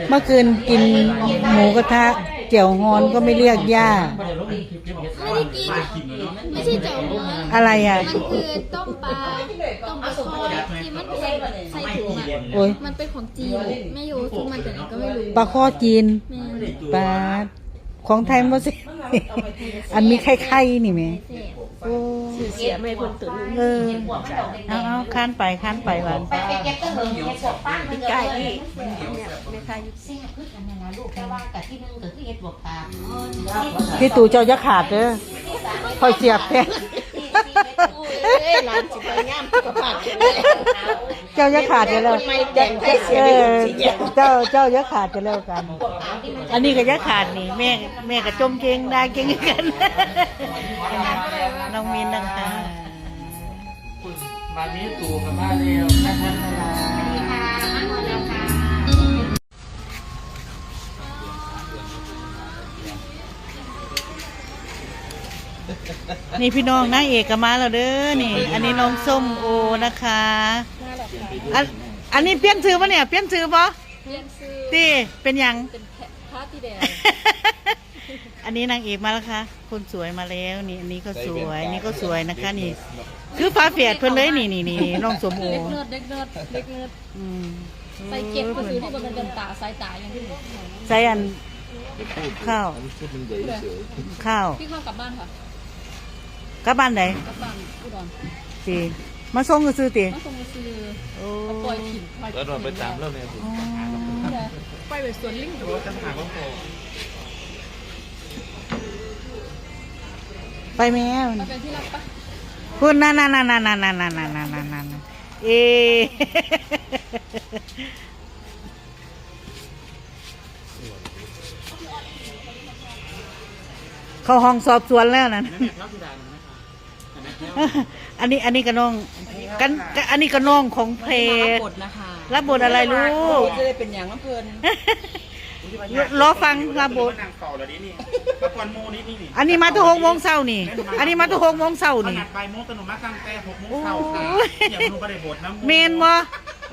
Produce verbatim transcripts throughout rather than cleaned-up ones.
เมื่อคืนกินหมูกระทะ แจ่วฮอนก็ไม่เรียกย่า ไม่ได้กิน ไม่ใช่แจ่วฮอน อะไรอ่ะ มันคือต้มปลา ต้มปลาทอดที่มันใส่ใส่ถุงอ่ะ โอ้ย มันเป็นของจีน แม่ยูซื้อมาจากไหนก็ไม่รู้ ปลาข้อจีน แม่ ปลาของไทยบ่สิ อันมีไข่ๆนี่แหม แซ่บ โอ้ เสียไม่คนตื่น เออ เอาเอาข้านไปข้านไปวัน ไปไปเก็บกระเหิงเห็ดปวกฟาง ปีกไก่นี่เนี่ยแม่ค้าอยู่ แซ่บคือกันนั่นล่ะลูกแต่ว่ากะที่หนึ่งก็คือเห็ดปวกฟาง พี่ตู่เจ้าอย่าขาดเด้อคอยเสียบแท้ เอ้ยหลานสิไปงามสุขภาพแข็งแรง เจ้าอย่าขาดเด้อแล้ว คนใหม่แต่งไทยเสีย เอ เร็ว อ สิแยก เจ้าเจ้าอย่าขาดเด้อแล้วกัน อันนี้ก็อย่าขาดนี่ แม่แม่ก็จมเก่งได้เก่งกัน น้องมินนะคะ วันนี้ตู่กับมาเร็วนะครับ นี่พี่น้องนางเอกก็มาแล้วเด้อนี่ อันนี้น้องส้มโอนะคะ อันอันนี้เปลี่ยนชื่อปะเนี่ย เปลี่ยนชื่อปะ เรียนซื้อ ตี้เป็นหยัง เป็นแพะพระที่แดง อันนี้นางเอกมาแล้วค่ะ คนสวยมาแล้วนี่ อันนี้ก็สวย นี่ก็สวยนะคะนี่ คือฝาแฝดเพิ่นเลยนี่นี่นี่น้องส้มโอ เล็กเนิร์ดเล็กเนิร์ดเล็กเนิร์ด อืม ใส่เก็บก็ซื้อที่บนเป็นตาสายตาอย่างที่หนู ใส่อันข้าว อันนี้ชุดมันใหญ่เฉย ข้าว พี่เข้ากลับบ้านค่ะ กลับบ้านไหน กลับบ้านอุดร ตีมาส่งก็ซื้อตี มาส่งซื้อ โอ้ ปล่อยถิ่นปล่อย แล้วนอนไปตามเรื่องเนี่ย อ๋อ ไปไปสวนลิงดู ไปแม่ มาเป็นที่รักปะ คุณนั่นนั่นนั่นนั่นนั่นนั่นนั่นนั่นนั่นเอ เข้าห้องสอบสวนแล้วนั่น อันนี้อันนี้ก็น้องกัน อันนี้ก็น้องของเพล รั ง บทนะคะ รับบทอะไรลูก จะได้เป็นอย่างน้ำเพลิน รอฟังรับบท นางเฝ้าแล้วดินี่มาก่อนหมู่นี่นี่นี่ อันนี้มาตั้งหกโมงเช้านี่ อันนี้มาตั้งหกโมงเช้า เขา นี่ นัดบ่ายโมงแต่หนูมาตั้งแต่หกโมงเช้าค่ะ โอ้ย อย่างหนูไม่ได้บทนะ เมนบ่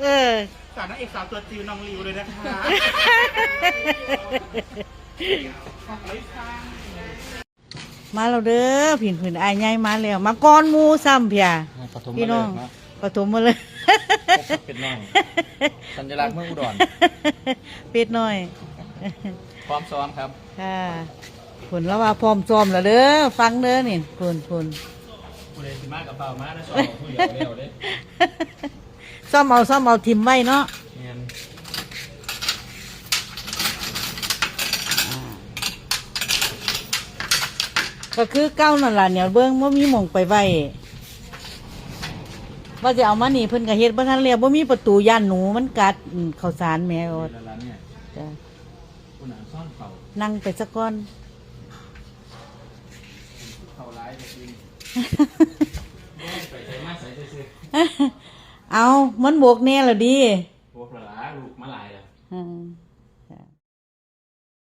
เออ สารนางเอกสาวตัวจริงน้องลิวเลยนะคะ มาแล้วเด้อผินผืนอายใหญ่มาแล้ว มาก่อนหมู่ซ้ำเพีย ปฐม พี่น้อง ฤกษ์เนาะ ปฐมมาเลย เป็นน้อง สัญลักษณ์เมืองอุดร เป็ดน้อย พร้อมซ้อมครับ ค่ะผลละว่าพร้อมซ้อมแล้วเด้อฟังเด้อนี่ผลผล ผู้ใดสิมากับเปล่ามาแล้วสอนผู้เดียวเร็วเด้ ซ้อมเอาซ้อมเอาทิมไว้เนาะ เนียน ก็คือเก่านั่นล่ะเนี่ยเบิ่งบ่มีหม่องไปไว้ว่าจะเอามานี่เพิ่นก็เฮ็ดบ่ทันแล้วบ่มีประตูย่านหนูมันกัดอืมข้าวสารแหม่อด เวลาเนี่ย จ้ะ คุณหนังซ่อนเขา นั่งไปซะก่อน เขาร้ายจริงไปใส่มาใส่ซื้อ เอามันบกแน่ละดิ